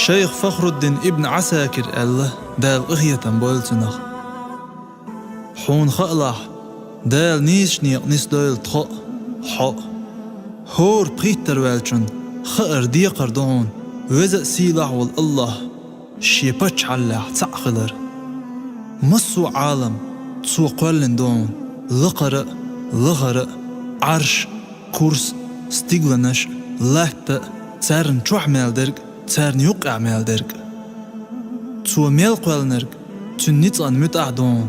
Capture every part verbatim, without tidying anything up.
Шайх Фахруддин ибн Ӏасакир аьлла, Дала къинхетам бойла цунах: «Хьуна хаалахь, Дала нийсачу некъа нисдойла тхо а, хьо а. ХӀора пхийттара ваьллачунна хаар, декхар ду хьуна Веза а, Сийлахь а волу АллахӀ Шен паччахьаллехь цхьаъ хилар. Массо а Ӏалам Цо кхоьллина ду хьуна: лакхара а, лахара а, Ӏарш а, курс а, стигланаш а, латта а, царна чохь мел дерг а, царна юккъехь мел дерг а. Цо мел кхоьллинарг Цуьнан ницкъан муьтӀахь а ду хьуна.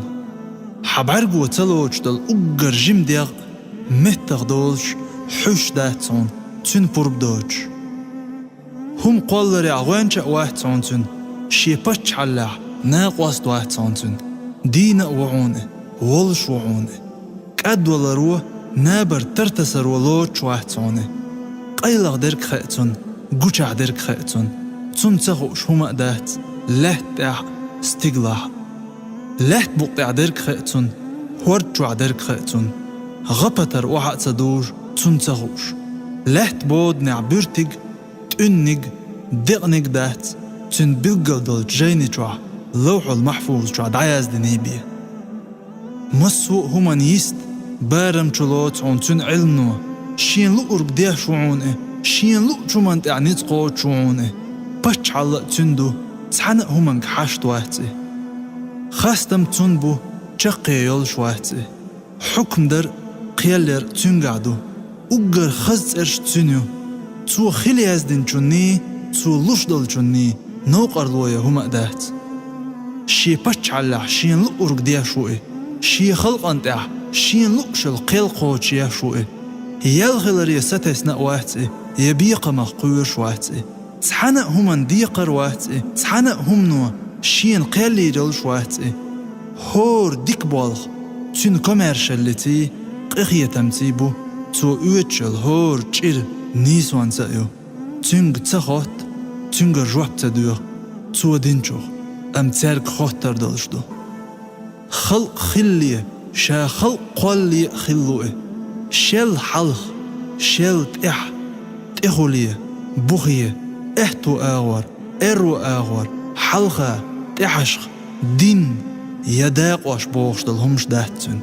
Хьан бӀаьрго ца лоцуш долу уггар жима дегӀ а меттах долуш, хьуьйсуш дац хьуна, Цуьнан пурба доцуш. ХӀума кхолларехь гӀоьнча а вац хьуна Цуьнан, Шен паччахьаллехь накъост а вац хьуна Цуьнан, дийна а ву хьуна и, волуш а ву хьуна и. КӀадваларо, набар тартасаро лоцуш вац хьуна и. Къайлаха дерг хаьа Цунна, гучахь дерг хаьа Цунна. Цунна ца хууш хӀума а дац лаьтта тӀехь а, стигалахь а. Лаьтта букъа тӀехь дерг хаьа Цунна, хӀорда чохь дерг хаьа Цунна. ГӀа-патар охьа а ца дужу Цунна ца хууш. Лаьтта боданехь буьртиг а, тӀуьнниг а, декъниг а дац Цуьнан билггал долчу жайни чохь, Лавхьул-Махьфуза чохь дӀаяздиний бен. Массо а хӀуманна йист, барам чулоцу хьуна Цуьнан Ӏилмано. Шена луург деш ву хьуна и, Шена луучу хӀуманна тӀехь ницкъ кхочуш ву хьуна и. Паччахьалла а Цуьнан ду, цхьана а хӀуманга хьашт вац и. Хастам Цуьнан бу, чаккхе йолуш вац и. Хьукм дар а, кхел яр а Цуьнгахь ду. Уггар хаза цӀераш Цуьнан ю. Цо хила яздинчунний, Цо луш долчунний новкъарло ян хӀума а дац. Шен паччахьаллехь Шена луург деш ву и, Шен халкъана тӀехь Шена луушалла кхел кхочуш еш ву и. Ял хиларе сатесна а вац и, я бекхамах кхоьруш вац и. Цхьана а хӀуманна декхар а вац и, цхьана а хӀумано Шена кхел йийр йолуш вац и. ХӀора дика болх Цуьнан комаьршаллиций, къинхетамций бу, Цо оьцуш йолу хӀора чӀир нийсонца а ю. Цуьнга ца хотта, Цуьнгара жоп ца доьху Цо динчух, амма цаьрга хоттар долуш ду. Халкъ хиллале, Ша халкъ кхоллале а хилла ву и. Шел хьалха, шел тӀаьхьа, тӀехуле, бухе, аьтту агӀор, аьрру агӀор, хьалха, тӀаьхьашха, дин я дакъош бохуш долу хӀумаш дац Цуьнан.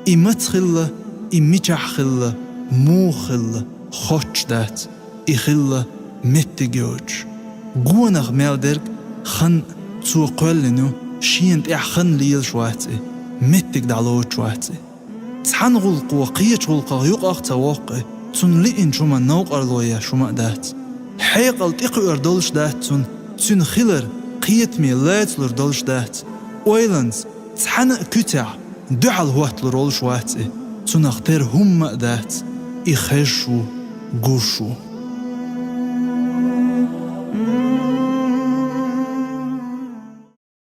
И маца хилла, и мичахь хилла, муха хилла, хоттуш дац. И хилла меттиг йоцуш. Гонах мел дерг хан а Цо кхоьллина ю, Шена тӀехь хан лелаш вац и, меттиг дӀалоцуш вац и. Цхьана гӀуллакхо кхечу гӀуллакхах юкъах а ца воккху и, Цунна лиъначу хӀуманна новкъарло еш хӀума а дац. Хьекъал тӀекхуьур долуш дац Цунна, Цуьнан хилар кхетаме лацалур долуш дац. Ойланца цхьана а куьцехь дуьхьал хӀотталур волуш вац и, Цунах тера хӀумма а дац, и хезаш ву, гуш ву.